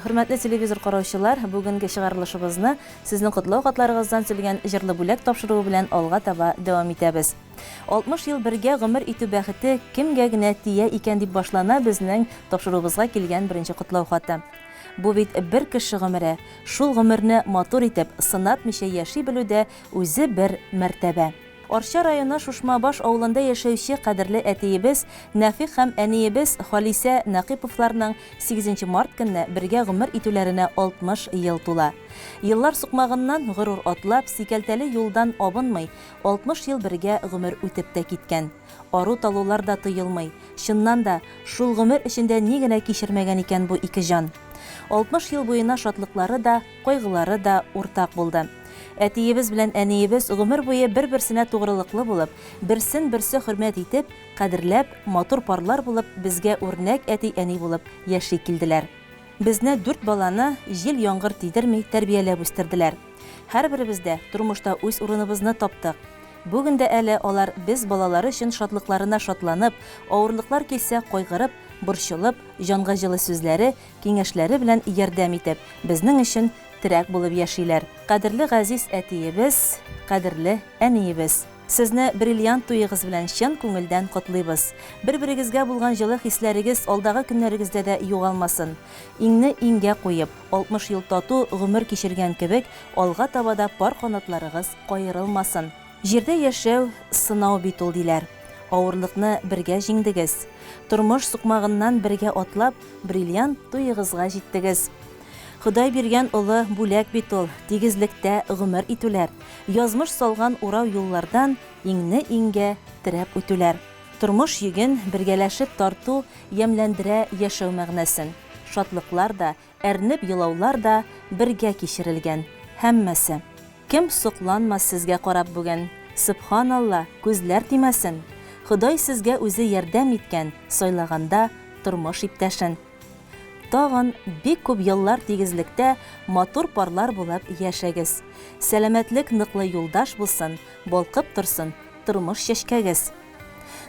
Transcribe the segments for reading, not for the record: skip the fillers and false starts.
Хөрмәтле телевизор караучылар, бүгенге чыгарылышыбызны сезнең котлау хатларыгыздан төзелгән Җырлы бүләк тапшыруы белән алга таба дәвам итәбез. 60 ел бергә гомер итү бәхете кемгә генә тия икән дип башлана безнең тапшыруыбызга килгән беренче котлау хаты. Бу бит бер кеше гомере, шул гомерне матур итеп, сынатмыйча яши белү дә үзе бер мәртәбә. Арча районы Шушмабаш авылында яшәүче кадерле әтиебез Нәфыйк һәм әниебез Халисә Нәкыйповларның сигезенче март көнне бергә гомер итүләренә 60 ел тула. Еллар сукмагыннан горур атлап, сикәлтәле юлдан абынмый, 60 ел бергә гомер үтеп тә киткән. Ару-талулар да тоелмый. Чыннан да, шул гомер эчендә ни генә кичермәгән икән бу ике җан. 60 ел буена шатлыклары да, кайгылары да уртак булды. Әтиебез белән әниебез гомер буе бер-берсенә тугрылыклы булып, берсен-берсе хөрмәт итеп, кадерләп, матур парлар булып, безгә үрнәк әти-әни булып яши килделәр. Безне, дүрт баланы, җил-яңгыр тидерми тәрбияләп үстерделәр. Һәрберебез дә тормышта үз урыныбызны таптык. Бүген дә әле алар без балалары өчен шатлыкларына шатланып, авырлыклар килсә кайгырып, борчылып, җанга җылы сүзләре, киңәшләре белән ярдәм итеп, безнең өчен терәк булып яшиләр. Кадерле газиз әтиебез, кадерле әниебез! Сезне бриллиант туегыз белән чын күңелдән котлыйбыз. Бер-берегезгә булган җылы хисләрегез алдагы көннәрегездә дә югалмасын. Иңне иңгә куеп, 60 ел тату гомер кичергән кебек, алга таба да пар канатларыгыз каерылмасын. Җирдә яшәү, сынау бит ул, диләр. Авырлыкны бергә җиңдегез. Тормыш сукмагыннан бергә атлап, бриллиант туегызга җиттегез. Ходай биргән олы бүләк бит ул, тигезлектә гомер итүләр, язмыш салган урау юллардан иңне иңгә терәп үтүләр. Тормыш йөген бергәләшеп тарту ямьләндерә яшәү мәгънәсен. Шатлыклар да, әрнеп елаулар да бергә кичерелгән, һәммәсе. Кем сокланмас сезгә карап бүген? Сөбханалла, күзләр тимәсен! Ходай сезгә үзе ярдәм иткән, сайлаганда тормыш иптәшен. Тагын бик күп еллар тигезлектә матур парлар булып яшәгез. Сәламәтлек ныклы юлдаш булсын, балкып торсын тормыш чәчкәгез.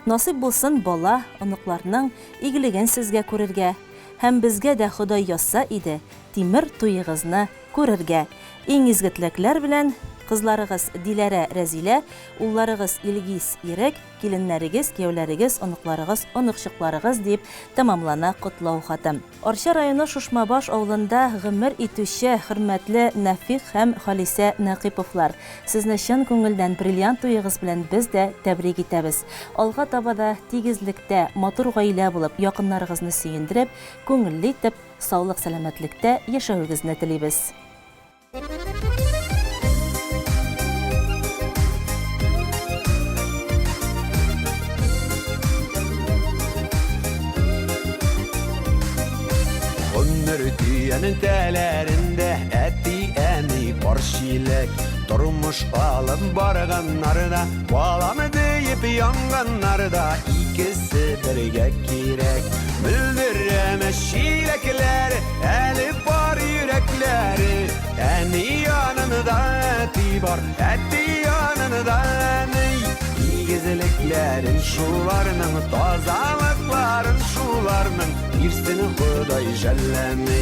Насыйп булсын бала, оныкларның игелеген сезгә күрергә. Һәм безгә дә Ходай язса иде, тимер туегызны күрергә. Иң изге теләкләр белән, кызларыгыз Диләрә, Рәзилә, улларыгыз Илгиз, Ирек, киленнәрегез, кияүләрегез, оныкларыгыз, оныкчыкларыгыз, дип тәмамлана котлау хаты. Арча районы Шушмабаш авылында гомер итүче хөрмәтле Нәфыйк һәм Халисә Нәкыйповлар, сезне чын күңелдән бриллиант туегыз белән без дә тәбрик итәбез. Алга таба да тигезлектә, матур гаилә булып, якыннарыгызны сөендереп, күңелле итеп, саулык-сәламәтлектә яшәвегезне телибез. Гомер төянең тәләрендә әти-әни пар чиләк. Тормыш алып барганнарда, балам диеп янганнарда икесе бергә кирәк. Мөлдерәмә чиләкләр, әле бар йөрәкләре. Әни янында әти бар, әти янында әни. Игезлекләрен шуларның, тазалыкларын шуларның, бирсен Ходай жәлләми.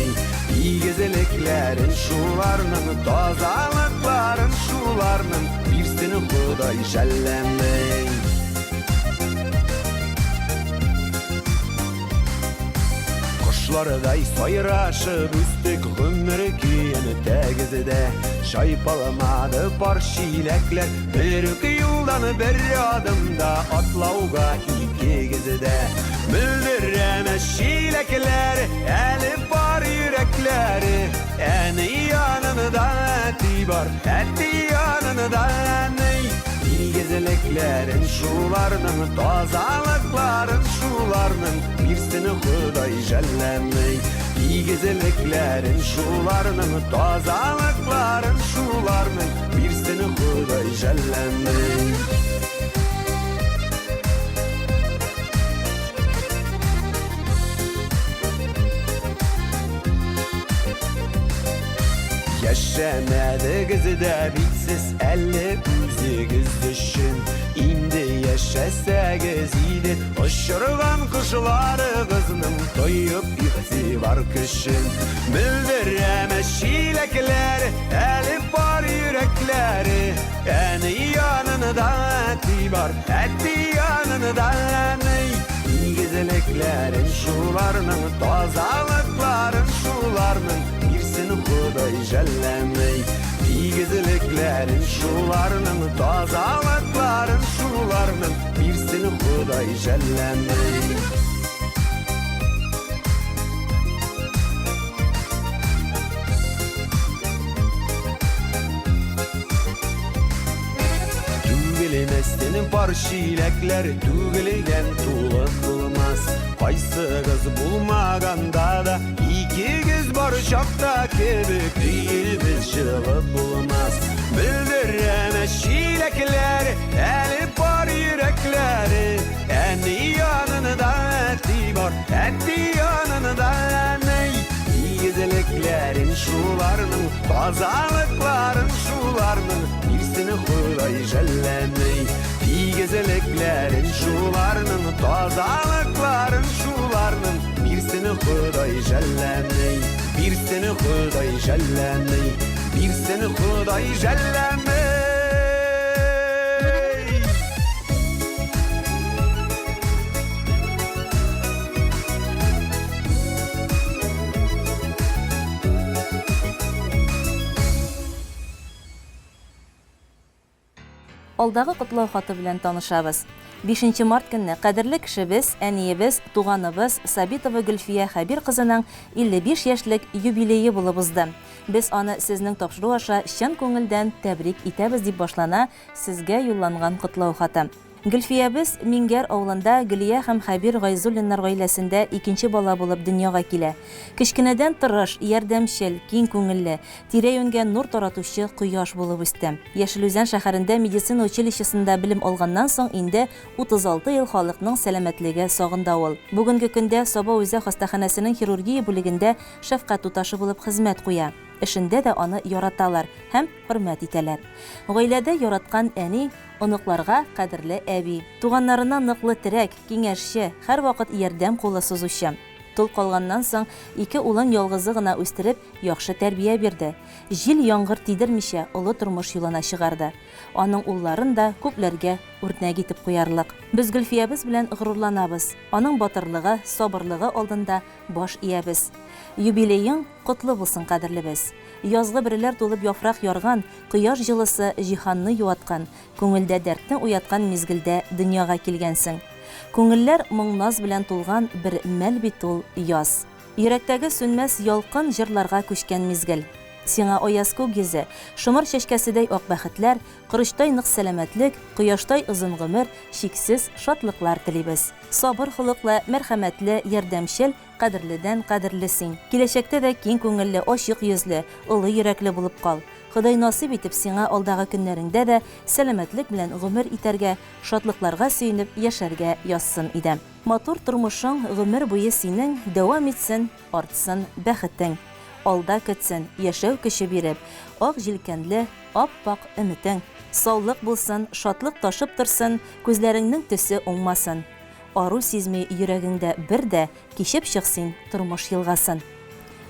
Игезлекләрен шуларның, тазалыкларын шуларның, бирсен Ходай жәлләми. Кошлардай сайрашып үстек гомер көен тәгездә. Чайпалмады пар чиләкләр, бер үк юлдан бер адымда атлауга икегездә. Мөлдерәмә чиләкләр, әле бар йөрәкләре. Әни янында әти бар, әти янында әни. Игезлекләрен шуларның, тазалыкларын шуларның, бирсен Ходай жәлләми. Игезлекләрен шуларның, тазалыкларын шуларның, бирсен Ходай жәлләми. Яшәмәдегез дә бит сез әле үзегез өчен. Инде яшәсәгез иде, Очырган кошларыгызның тоеп игътибар көчен. Мөлдерәмә чиләкләр, әле бар йөрәкләре. Әни янында әти бар, әти янында әни. Игезлекләрен шуларның, тазалыкларын шуларның, бирсен Ходай жәлләмей. Игезлекләрен шуларның, тазалыкларын шуларның, бирсен Ходай жәлләмей. Түгелмәсен пар чиләкләр, түгелгән тулы булмас. Кайсыгыз булмаганда да, икегез бар чакта кебек өебез җылы булмас. Белдерәме чиләкләр, әле пар йөрәкләре. Әни янында әти бар, әти янында әни. Игезлекләрен шуларның, тазалыкларын шуларның, бирсен Ходай жәлләмей. Игезлекләрен шуларның, тазалыкларын шуларның, бирсен Ходай жәлләмей. Бирсен Ходай жәлләмей. Бирсен Ходай жәлләмей. Алдагы котлау хаты белән танышабыз. 5 март көнне кадерле кешебез, әниебез, туганыбыз Сабитова Гөлфия Хәбир кызының 55 яшьлек юбилее булып узды. Без аны сезнең тапшыру аша чын күңелдән тәбрик итәбез, дип башлана сезгә юлланган котлау хаты. Гөлфиябез Миңгәр авылында Гөлия һәм Хәбир Гайзуллиннар гаиләсендә икенче бала булып дөньяга килә. Кечкенәдән тырыш, ярдәмчел, киң күңелле, тирә-юньгә нур таратучы кояш булып үсте. Яшел Үзән шәһәрендә медицина училищесында белем алганнан соң инде 36 ел халыкның сәламәтлеге сагында ул. Бүгенге көндә Саба үзәк хастаханәсенең хирургия бүлегендә шәфкать туташы булып хезмәт куя. Эшендә дә аны яраталар һәм хөрмәт итәләр. Гаиләдә яраткан әни, оныкларга кадерле әби. Туганнарына ныклы терәк, киңәшче, һәрвакыт ярдәм кулы сузучы. Тол калганнан соң, ике улын ялгызы гына үстереп, яхшы тәрбия бирде. Җил-яңгыр тидермичә, олы тормыш юлына чыгарды. Аның улларын да күпләргә үрнәк итеп куярлык. Без Гөлфиябез белән горурланабыз. Аның батырлыгы, сабырлыгы алдында баш иябез. Юбилеең котлы булсын, кадерлебез! Язгы бөреләр тулып яфрак ярган, кояш җылысы җиһанны юаткан, күңелдә дәртне уяткан мизгелдә дөньяга килгәнсең. Күңелләр моң-наз белән тулган бер мәл бит ул яз. Йөрәктәге сүнмәс ялкын җырларга күчкән мизгел. Сиңа аяз күк йөзе, шомыр чәчкәседәй ак бәхетләр, корычтай нык сәламәтлек, кояштай озын гомер, чиксез шатлыклар телибез. Сабыр холыклы, мәрхәмәтле, ярдәмчел, Кадерледән кадерле син. Киләчәктә дә киң күңелле, ачык йөзле, олы йөрәкле булып кал. Ходай насыйп итеп сиңа алдагы көннәреңдә дә сәламәтлек белән гомер итәргә, шатлыкларга сөенеп яшәргә язсын иде. Матур тормышың гомер буе синең дәвам итсен, артсын бәхетең. Алда көтсен, яшәү көче биреп, ак җилкәнле, ап-ак өметең. Саулык булсын, шатлык ташып торсын, күзләреңнең төсе уңмасын. Ару сизми йөрәгеңдә бер дә, Кичеп чык син тормыш елгасын.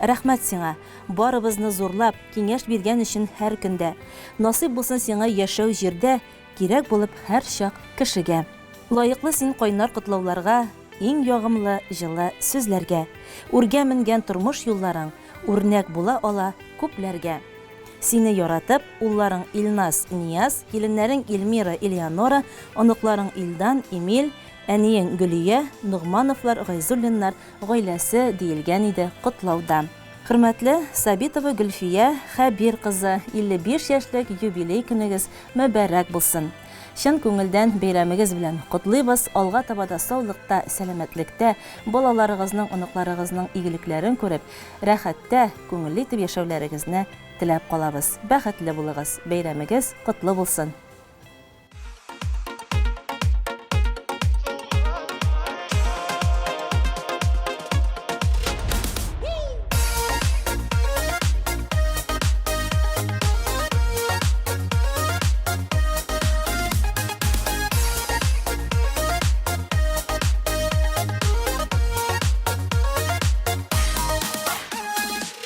Рәхмәт сиңа, барыбызны зурлап, Киңәш биргән өчен һәр көндә. Насыйп булсын сиңа яшәү җирдә, Кирәк булып һәрчак кешегә. Лаеклы син кайнар котлауларга, Иң ягымлы, җылы сүзләргә. Үргә менгән тормыш юлларың Үрнәк була ала күпләргә. Сине яратып, улларың Илназ, Нияз, киленнәрең Эльмира, Элеонора, оныкларың Илдан, Эмиль, әниең Гөлия, Ногмановлар, Гайзуллиннар гаиләсе, диелгән иде котлауда. Хөрмәтле Сабитова Гөлфия Хәбир кызы, 55 яшьлек юбилей көнегез мөбарәк булсын! Чын күңелдән бәйрәмегез белән котлыйбыз, алга таба да саулыкта, сәламәтлектә, балаларыгызның, оныкларыгызның игелекләрен күреп, Рәхәттә, күңелле итеп яшәүләрегезне теләп калабыз. Бәхетле булыгыз, бәйрәмегез котлы булсын!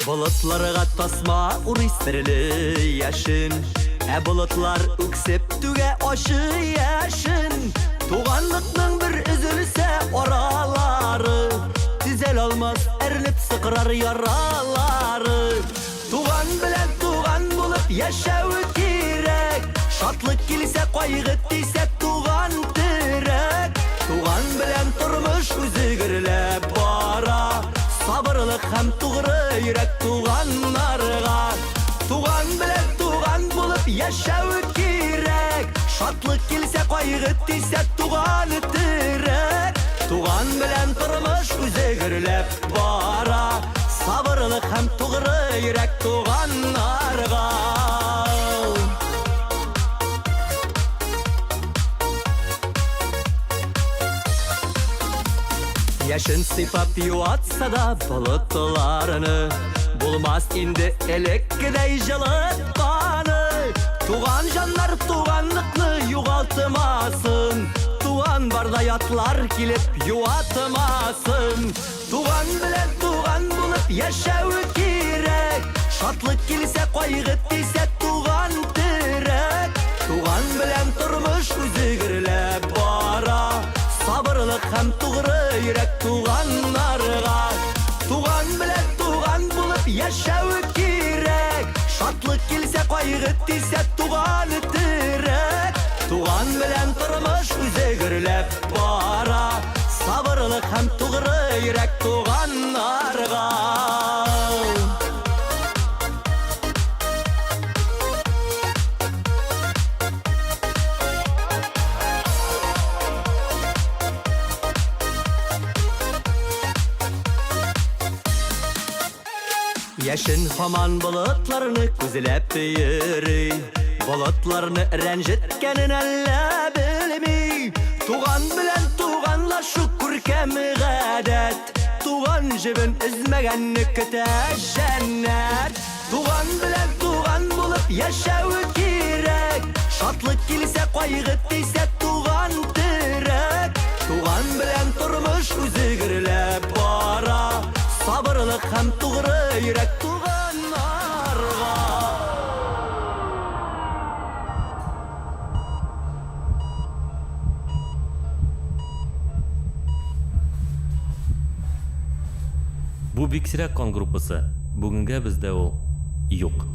Болытларга тасма урый серле яшен, Ә болытлар үксеп түгә ачы яшен. Туганлыкның бер өзелсә аралары, Төзәл алмас әрнеп сыкрар яралары. Туган белән туган булып яшәү кирәк, Шатлык килсә, кайгы тисә, туган терәк. Туган белән тормыш үзе гөрләп бара, Сабырлык һәм тугры йөрәк туганнарга. Туган белән туган булып яшәү кирәк, Шатлык килсә, кайгы тисә, туган терәк. Туган белән тормыш үзе гөрләп бара, Сабырлык һәм тугры йөрәк туганнарга. Яшен сыйпап юатса да болытларны, Булмас инде элеккедәй җылытканы. Туган җаннар туганлыкны югалтмасын, Туган барда ятлар килеп юатмасын. Туган белән туган булып яшәү кирәк, Шатлык килсә, кайгы тисә, туган терәк. Туган белән тормыш үзе гөрләп бара, Сабырлык һәм тугры йөрәк туганнарга. Туган белән туган булып яшәү кирәк, Шатлык килсә, кайгы тисә, туган терәк. Туган белән тормыш үзе гөрләп бара, Сабырлык һәм тугры йөрәк туганнарга. Яшен һаман болытларны күзләп йөри, Болытларны рәнҗеткәнен әллә белми. Туган белән туганлашу күркәм гадәт, Туган җебен өзмәгәнне көтә җәннәт. Туган белән туган булып яшәү кирәк, Шатлык килсә, кайгы тисә, туган терәк. Туган белән тормыш үзе гөрләп бара, Сабырлык һәм тугры йөрәк туганнарга. Бу бик сирәк кан группасы, бүгенгә бездә ул юк.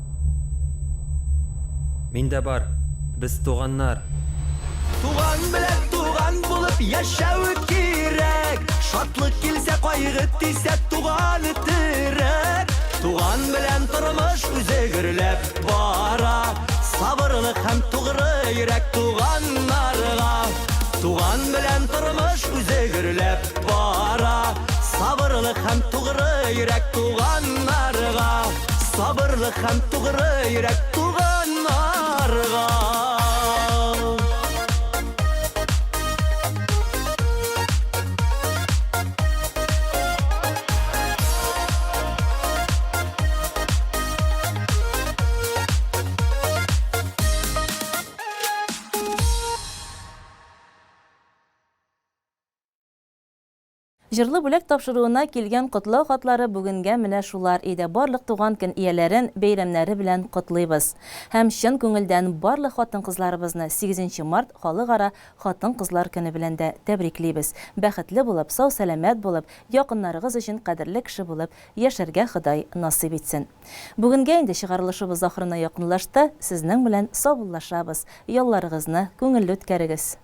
Миндә бар. Без туганнар. Туган белән туган булып яшәү кирәк, Шатлык килсә, кайгы тисә, туган терәк. Туган белән тормыш үзе гөрләп бара, Сабырлык һәм тугры йөрәк туганнарга. Туган белән тормыш үзе гөрләп бара, Сабырлык һәм тугры йөрәк туганнарга. Сабырлык һәм тугры йөрәк туганнарга. Җырлы бүләк тапшыруына килгән котлау хатлары бүгенгә менә шулар иде. Барлык туган көн ияләрен бәйрәмнәре белән котлыйбыз. Һәм чын күңелдән барлык хатын-кызларыбызны сигезенче март Халыкара хатын-кызлар көне белән дә тәбриклибез. Бәхетле булып, сау-сәламәт булып, якыннарыгыз өчен кадерле кеше булып яшәргә Ходай насыйп итсен. Бүгенгә инде чыгарылышыбыз ахырына якынлашты, сезнең белән саубуллашабыз. Ялларыгызны күңелле үткәрегез.